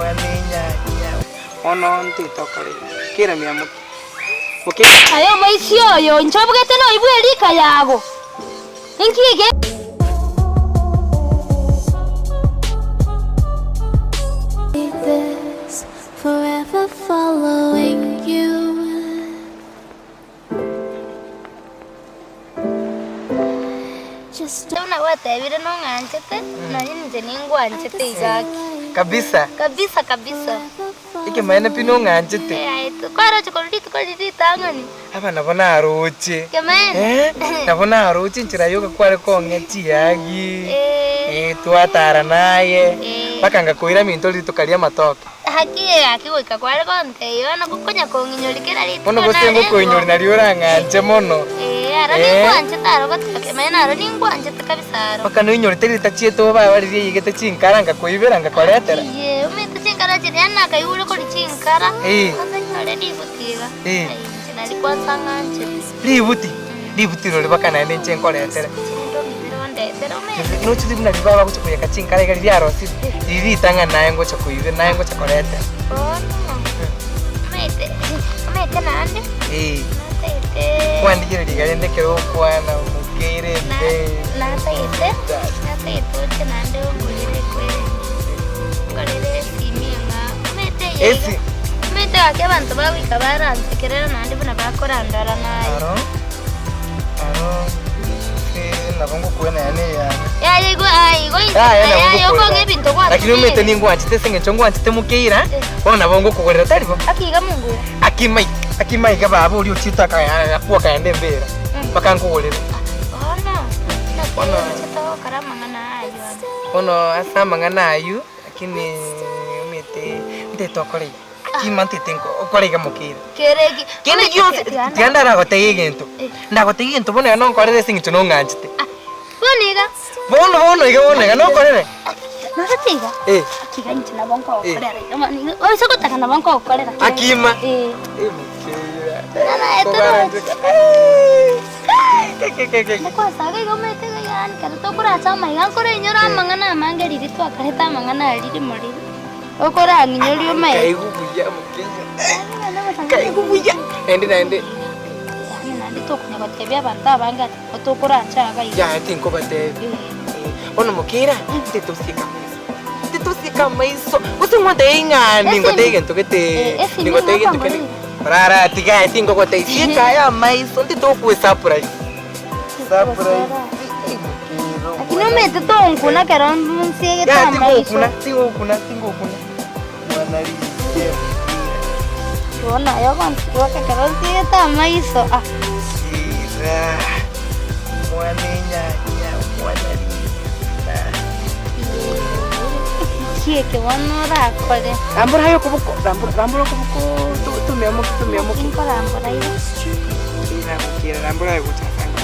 Mwana enyanya. Bono ntitokore kera miamoki. Moke. Aye omoisia oyo, inche obugete noibwe erika yago. Inki eke? This forever following you. Buna gwatebire nong'anchete, nonye ninche ningwanchete iga aki. Kabisa. Kabisa kabisa. Ekemanyererio pi nong'anchete. Eh, aye kwaroche korwa rituko riria ritang'ani. Aba nabo naroche. Kemanyererio. Eh, nabo naroche enchera yoka kware kong'ea chiyagi. Eh. Eh, twatara naye. Eh. Mpaka ngakoira minto rituko ria amatoke. Gaki gaki goika kware gontebia bono gokonya kong'inyoria kera rituko Bono gose narengeo. ngokoinyoria nario orang'anche mono. Ee, aro Eh. ningwanchete aro goteba kemanyererio naro ningwanchete kabisa aro. Mpaka noinyorete ritachiete obaba riria eyegete chinkara ngakoibera ngakoretera. Iyee, omanyete chinkara chiria yaani nakaigure korwa chinkara, Eh. kwanza nyore ributi iga, Eh. aye inche nari kwanza ng'anchete. Ributi, ributi rori mpaka naende inche nkoretere. Rende ong'ibere ondetere omanyete. Noche buna riria baba bagocha koiyeka chinkara iga riria riarosire, riria ritang'ani naye ngocha koibera, naye ngocha koretera. Bono, omanyete, omanyete naende, Eh. natagete. Kwandigereria iga rende ekero ogokwana mokeire Na- embe. natagete, natagete oche naende ongorere ekwere, ongorere esimi eng'ao, omanyete eye iga. Esi. Omanyete gaki abanto bagoika baransekerera naende buna bakorandora naye. Aro, aro, eh, nabo ngokuena yaani eyane. Yaya igo aye igo inche Yaya nabo yaya ngokogorera. okong'a ebinto Lakini omanyete gwatumire. ningwanchete ase eng'encho ngwanchete mokeira, Eh. bono nabo ngokogorera tari bo? Aki iga mongorera. Aki mai, aki maiga baba oria ochiete aka- agakwa akaenda embera, Mm. mpaka nkogorere. Bono, naki Bono. oroche togokora amang'ana aywo ande. Bono ase amang'ana aywo, lakini omanyete, ntete okore iga. Kima ntete nko okore iga mokeire. Kere eki. Kende gionsi tiga ndaragotebie egento. Eh. Ndagotebie egento bono iga nonkorere ase eng'encho nong'anchete. Ah, bono iga. Bono bono iga bono iga nokorere. Noroche iga. Eh. Iga inche nabo nkogokorera iga bono iga. Oise gotaka nabo nkogokorera. Akima. Eh. Eh mokeira. Nana, Kobarancheka. Ngokwasaga iga omanyete iga yaani kero tokoracha amaiga nkorenyora amang'ana amange riria twakarete amang'ana aria rimo riria. Okorang'inyoria omanyete. Nkaigwa buya mokeira. Nkaigwa buya. Naende naende. Yaani naende tokonya gotebia abanto abange ati nigo tokoracha iga iga. Yaya tinkobatebia. Bono mokeira, ntitosieka amaiso. Ntitosieka amaiso. Gose ngwatebia ng'a ningotebia egento gete, Esimi ningotebia egento kende. Rara tiga aye tingogotebia sieka aye amaiso ntitokwe surprise. Surprise. Lakini omanyete tonkuna ekero nsiegete Yaya amaiso. tingokuna, tingokuna, tingokuna. Mwana riche. Bono aye ogonsigoka ekero nsiegete amaiso ah. Kira. Mwana enyanya, mwana riche. Nki eke bono orakore? Rambora aye okoboko, rambora, rambora okoboko, to- tumia moki, tumia moki. Nkorambora iga. Kira, kira, rambora aye gocha ase ang'e.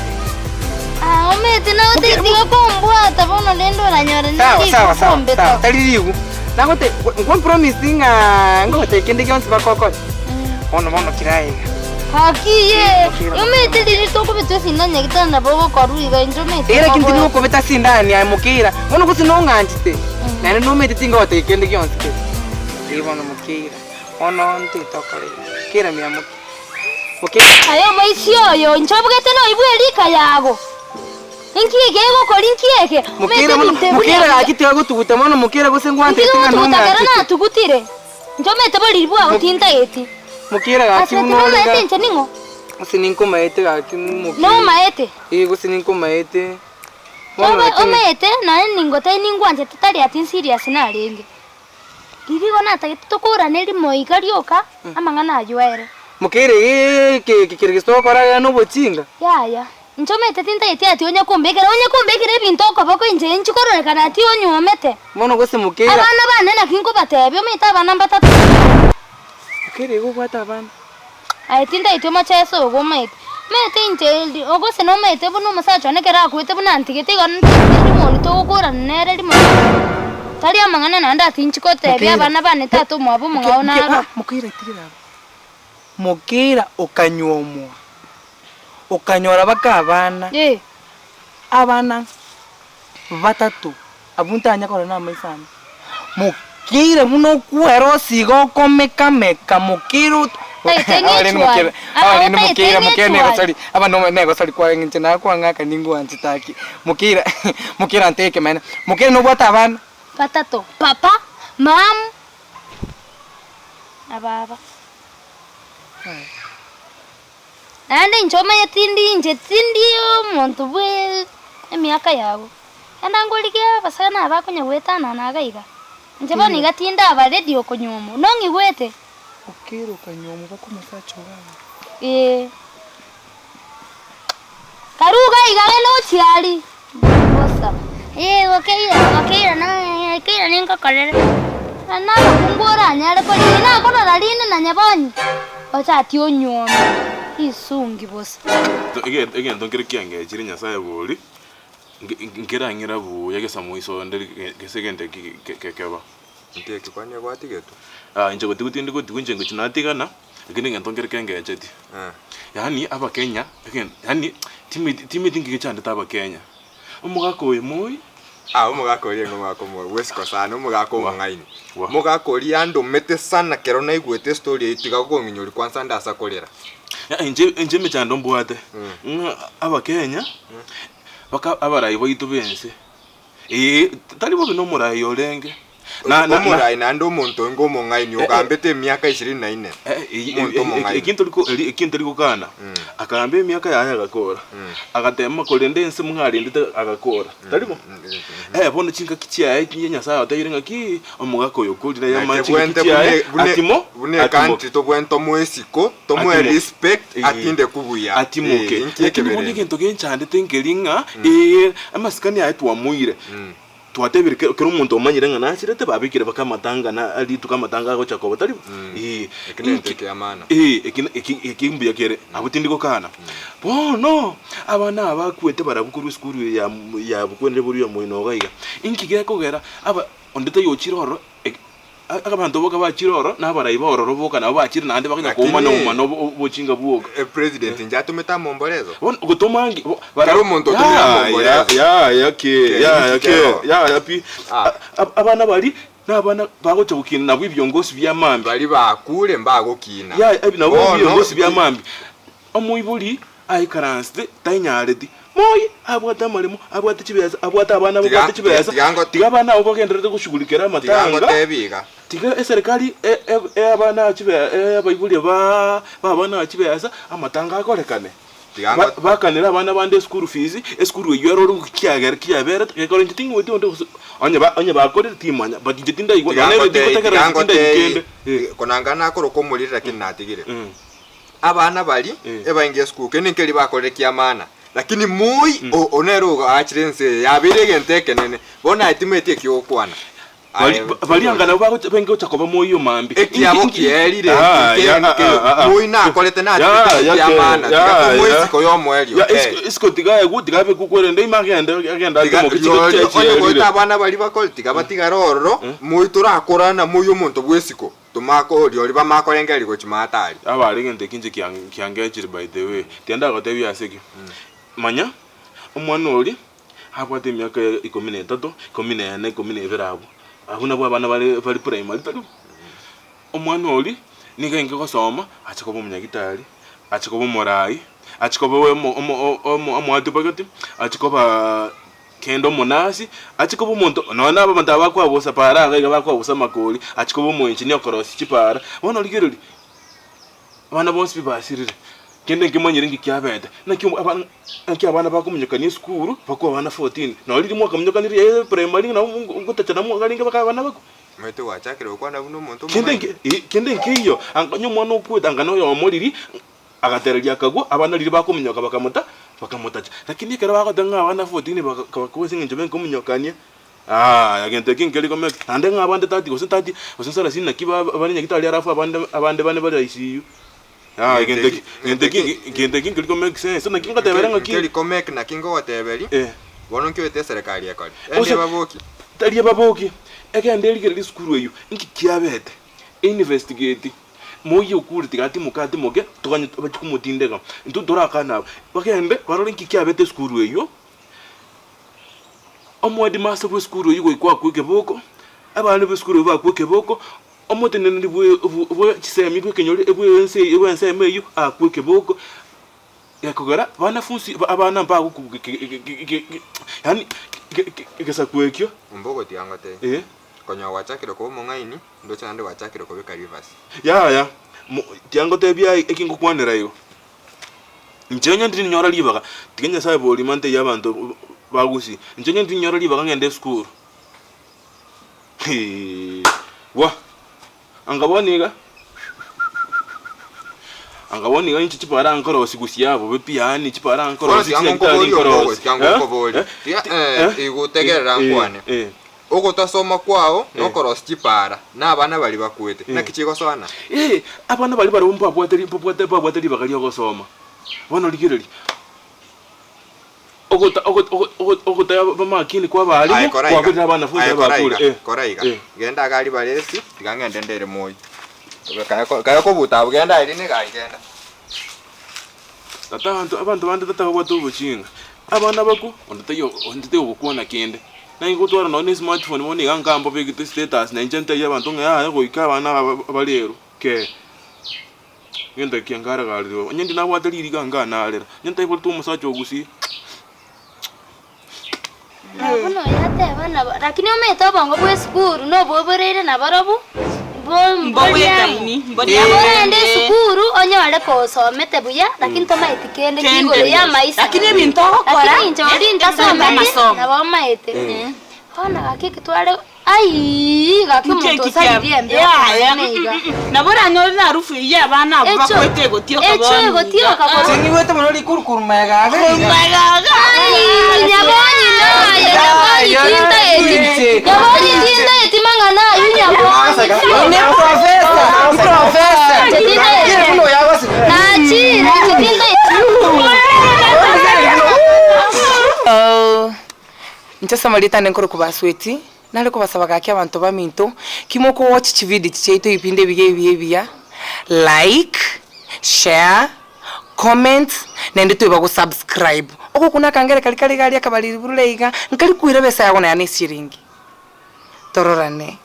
Ah, omanyete nagotebi tiga kombwata bono rende oranyore Sawa, nerigu sawa, sawa, kombeta. sawa, tari rigu. Nagote, nkompromise ng'a ngogotebi kende gionsi bakokore. Bono, bono kira aye iga. Gaki ye, omanyete riria tokobetwa esindani nyagetari nabo ogokorwa iga inche omanyete Eeh lakini nkoboe. tindi gokobeta sindani aye mokeira, bono gose nong'anchete, naende nomanyete tingogotebia kende gionsi kere. Eeh bono mokeira, bono ntete okore iga, kera mia moke, mokeira. Aye omoisia oyo, inche obugete noibwe erika yago. Inki eke egokora inki eke? Mokeira Omanyete bono, ebinto ebi mokeira buna gaki tiga gotuguta mono mokeira gose ngwantete Ntige ng'a gotuguta ekero nong'anchete. natugutire. Inche omanyete boriri bwao tintageti. Mokeira gaki Ase buna ore tinomaete iga, inche ning'o? gose ninkomaete gaki mokeira. Nomaete? Ee gose ninkomaete. Bono Obe lakini omaete nonye ningotebie ningwanchete tari ati nserious narenge. Riria igo natagete tokorane rimo iga rioka amang'ana aywo ere. Mokeira ee eke kere gese togokora iga nobochinga. Yaya, inche omanyete tintageti ati onye kombekera, onye kombekera ebinto okoboko inche inchi kororekana ati onyuomete. Bono gose mokeira. Abana bane naki nkobatebia omanyete abana mbatato. Mokeira igo obwate abana. Aye tintageti omocheso ogo omanyete. Omanyete inche ndi gose nomanyete buna omosacha one ekero akwete buna antigete igo ntagete rimo togokorana nere rimo tari amang'ana naende ati inchi gotebia Mokeira. abana bane tata omwabo omong'ao naro. Mokeira tiga abwo. Mokeira okanyuomwa, okanyora baka abana, Eh. abana batato abwo ntanya korora namaiso ane. Mokeira. Mokeire buna okwera osiga okomeka-meka mokeire ot Otaete Abarende ng'echwari. mokeire, Ah, abarende otaete mokeire, mokeire ng'echwari. negosori, aba no negosori kwaye ng'inche nakwang'aka ningwanchete aki. Mokeire mokeire ante ekemanyererio, mokeire nobwate abana? Batato, papa, mam, na baba. Naende inche omanye tindi inche tindi omonto bwe emiaka yabo, genda ngorigie abasani aba bakonya goetanana iga iga, inche bono iga tindaba ready okonyuomwa, nong'igwete? Okere okanyuomwa baka omosacha oo agwo. Eeh. Karue iga iga rende ochia aria, bosa, eh gokeira gokeira na keira ningokorere, naende abakungu oranyare korigia, nakorora rinde na nyabonye, ochatie onyuome, risungi bosa. Egento nkere kiangechire Nyasaye bori, nkerang'ira buya gesamoiso onde gese egento eki gekeba. Inki eki kwani gwatigetwe? Inche gotigwa tindi gotigwa inche ngochia natigana, lakini egento nkere kengecheti. Yaani abakenya, yaani timeti timeti nki gechandete abakenya. Omogaka oyo moi. Ah omogaka oria nigo omogaka omo bwesiko sana, omogaka Wa, omong'aini. wa. Omogaka oria andomete sana kero naigwete estory eyio tiga gokong'inyori kwanza ndasa korera. Inche inche emechando mbwate, ng'a abakenya, baka abarai baito bense. Ee, tari bobe nomorai orenge. Na, na, na, Omorai naende omonto oinge omong'aini ogambete emiaka ishirini na ine. Omonto omong'aini. Eki ntori eki ntori gokana. Akagamba emiaka yaye agakora. Agatema korenda ense mwarendete agakora. Tari bo? Eh, bono chingaki chiaye chiria Nyasaye agotebirie ng'aki, omogaka oyo okorire Naki yamanye chingaki bwente chiaye, bune, bune, atimo, bune atimoke. ecountry tobwente tomoe isiko, tomoe Atimoke. respect, Ee. atinde kubuya. Atimoke. Ee, inki Lakini bono ekeberero? egento genchandete nkeri ng'a, ee, amasikani aye twamoire. Twatebire kero kera omonto omanyire ng'a nachirete babekire baka amatanga na rituko amatanga agocha koba tari bo? Ee. Eki nento Inki ekiamana. ee, eki eki eki mbuya kere, abwo tindi gokana. Bono, abana aba bakwete barabwo korwa esukuru eye ya ya bokwenere boria ya moino iga iga, inki gekogera aba onde taiyo ochire ororo eke abanto boka bachire ororo, na abarai ba ororo boka nabo bachire naende bakanya koumana Lakini oumana obo obochinga bwoka. President inche atomete amomborezo. Bono gotoma ngi bo Kera omonto otomire amomborezo. Yaya ki, Ke, yaya inki ki, kero? yaya pi. Ah. Abana baria nabana bagocha gokina nabwo ebiongosi bia mambia. Baria bakure mbagokina. Yaya ebi nabwo Bono ebiongosi bia mambia. Omoibori aikaransete tainyareti, moi abwate amaremo, abwate chibesa, abwate abana Tiga babwate chibesa, tiga ngo tiga abana abwo bagendererete goshughulikera tiga amatanga, ngotebi iga. tiga eserikali e- e- ee abana aba chibe ee abaibori ba ba abana aba chibesa, amatanga akorekane. Tiga Ba ngo bakanere abana bande eschool fees, esukuru eywo erore kiagera kiaberete, gekora inche ting'weti onde gose onye ba onye bakorire timanya, but inche tindaigwa tiga nonye ngotebi ngotegerera tiga inche tindaigwa ngotebi kende, eh. konanga nakoroka omoriri lakini natigire. Abana baria ebainge esukuru kende nkeri bakorire kiamana, lakini moi o nere oachire ense eye yabeire egento ekenene, bono aye timanyeti eki ogokwana. Bari Aye baria anga nabo bagocha benge gocha koba moi omambia. Ekiabo Inki- inki- kierire, Ah, inke ya, nke ah, ah, ah. moi nakorete Ya, natigete ya, kiamana, ya, tiga tomoe ya. isiko y'omoerio Ya, eh. isiko isiko tiga egwe tiga abe kwerende ime agende agende Tiga atimoke chingaki rirorio chiaye onye goeta chierire. abana baria bakore tiga batigare ororo, moi torakorana moi omonto bw'esiko. Tomakoria oria bamakorengereria gochia maata aria. Abare egento eke inche kiangechire by the way, tiga ndagotebie ase ki, manya omwana oria abwate emiaka ikomi na etato, ikomi na ene, ikomi na ebere abwo, abwo nabwo abana bare bare primary tari bo? Omwana oria nigo aenge gosoma, ache koba omonyagitari, ache koba omorai, ache koba omo omo omo omoadvocate, ache kobaa. Kende omonasi achie koba omonto, nonya na ababanto aba bakwabusa paara iga iga bakwabusa amakori, achie koba omoengineer okorosia chipaara. Bono rigereria, abana bonsi pi basirire, kende nkemanyire nki kiabete, naki abana naki abana bakominyokania esukuru, bakwa abana 14, nonye riria mwakaminyokanire ee primary nabo ngotacha nabo mwarenge baka abana bakwe. Omanyete gwachakire gokwana buna omonto Kende omong'aini. nke kende nkeiyo, anga onye omwana okwete anga noyomo riria. Agatereria akagwa, abana riria bakominyoka bakamota, bakamotacha. Lakini ekero bagoteba ng'a abana 14 bakwa ase eng'encho benkominyokania, aah egento ekio nkeri komeka. Naende ng'a abande 30 gose 30 gose sarasini naki ba bare nyagetari alafu abande abande bane bare ICU. Aah egento eki egento eki egento eki nkeri ko make sense naki ngotebera ng'aki. Nkeri ko make naki ngogoteberia, Eh. bono nki oete eserekari ekore? Endi Gose ebabokie. tari ebabokie, egende erigererie esukuru eywo, nki kiabete, einvestigate. Moyio okure tiga atimoke atimoke toganye bachie komotindeka. Intwe torakane aba, bagende barore nki kiabete esukuru eyio, omoheadmaster bwa esukuru eyio goika akwe ekeboko, Abana b'esukuru bakwa ekeboko, omoteneneri bwe bwe chisemi bw'ekenyoro bw'ense bwe ensemo eyio akwe ekeboko, gekogera banafunsi abana mbagoku yaani egesaku ekio. Ombogo tiga ngotebie, Eh. konya gwachakire koba omong'aini, ndoche naende gwachakire kobeka rivers. Yaya, mo tiga ngotebie aye eki ngokwanera igo. Inche onye ndirinyora ribaga, tiga Nyasaye borima ntebie abanto ba Gusii, inche onye ndirinyora ribaga ng'ende esukuru. Hee! Gwa! Anga bono iga, anga bono iga inche chipara nkorosia gusii abo bobe pi yaani chipara Bono nkorosia tiga chinyagitari ngokoborie ombogo, nkorosia, tiga eh? ngokoborie. Eh? Tiga Ti eh, eh? igotegerera Eh, nkwane. eh. Ogotasoma kwao Eh. nokorosia chipara, na abana baria bakwete, Eh. naki chigosoana? Eh, abana baria barabwo mbabwate ri mbabwate mbabwate ribaga ria ogosoma. Bono rigereria, ogota ogo ogo ogo ogotaya bamakini kwa Aye abalimu, kora iga, kwakorire abanafunzi aye kora abakure iga, eh, kora iga. eh. Genda iga aria baresi, tiga ng'ende ndere moi. Kaye ko kaye kobuta abwo genda aye rina egari genda. Tata abanto abanto bande tata babwate obochinga, abana bakwo, onde taiyo onde taiyo ogokwana kende. Naki gotwara nonye na esmartphone bono iga nka mbabegete status na inche ntebie abanto ng'a yaya goika abana aba bare ero kee. Egento eke nkaregarire onye ndi nabwate ririga nkanarera, onye ntaiboretwe omosacha o gusii. Na buna oyo ateba nabo, lakini omanyete obongo bwa esukuru noboboreire nabarobwo, mbo- mbori amo. Mbobwekaini, mbori Nabo amo. orende esukuru onyore kosomete buya, lakini tomaeti kende Kende. kigoro ya amaisa. Lakini ebinto ogokora, Lakini inche oria ntasometi, amasomo. nabo omaete. Bono gaki ekitware Aiiii gaki Inche omonto eki osaririe kia- embeo Yaya, okomanya iga. nabo oranyore na harufu eyio ya abana abwo Echo- bakwete egotioka echo bono iga. egotioka korwa- Ching'igwete mono rikurukuru magega iga. Magega. Aiiii nyabonyi naye nyabonyi tintaeti nyabonyi tintaeti mang'ana ayio nyabonyi Ne professor, professor. Kire buna oyo agoseka. Nachire inche tintaeti. Inche ase amarieta ane nkorokwa Basweti, nare kobasaba gaki abanto baminto, ki moko watch chividio echi chiaito ebipindi ebiya ebiya ebiya, like, share, comment, naende toiba go subscribe. Ogokuna akangere karia kare iga aria akabariri burure iga, nkari koira ebesa yago nonya ne eshiringi. Tororane.